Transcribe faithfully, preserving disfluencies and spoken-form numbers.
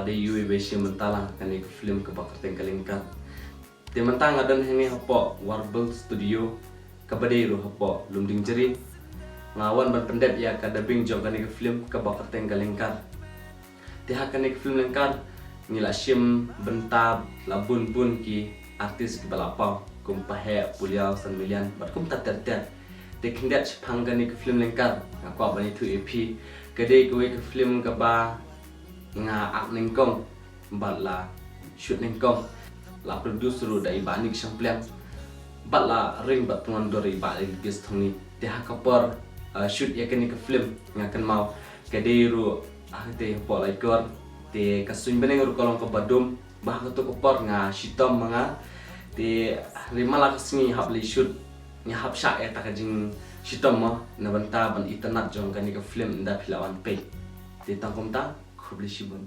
Dei ïa u ba shim bynta lang ha kane ka film kaba kyrteng Ka Lyngkar. Te mynta nga don hangne hapoh Warbird Studio kaba dei ruh hapoh Lumdiengjri. Nga wan ban pyndep ïa ka dubbing jong kane ka film kaba kyrteng Ka Lyngkar. Te ha kane ka film Lyngkar ngi la shim bynta la bun bun ki artist kiba la paw kum Paheh, Puliaw, San Milian bad kumta ter ter. Te khyndiat shaphang kane ka film Lyngkar nga kwah ban ïathuh ïa phi, ka dei kawei ka film kaba nga act nyngkong bad la shoot nyngkong, la produce ruh da i Bah Nick Shangpliang bad la ring bad pynwandur i Bah Elvis Thongni. Te ha ka por uh, shoot ïa kane ka film nga kynmaw ka dei ruh ha kata hapoh Laitkor. Te ka suiñ bneng ruh ka long kaba dum, ba ha kato ka por nga shitom ma nga. Te hynrei man la ka sngi hap leit shoot, nga hap shah ïa kata ka jingshitom mo na bynta ban itynnad jong kane ka film ynda phi la wan peit. Te tang kumta, khublei shibun.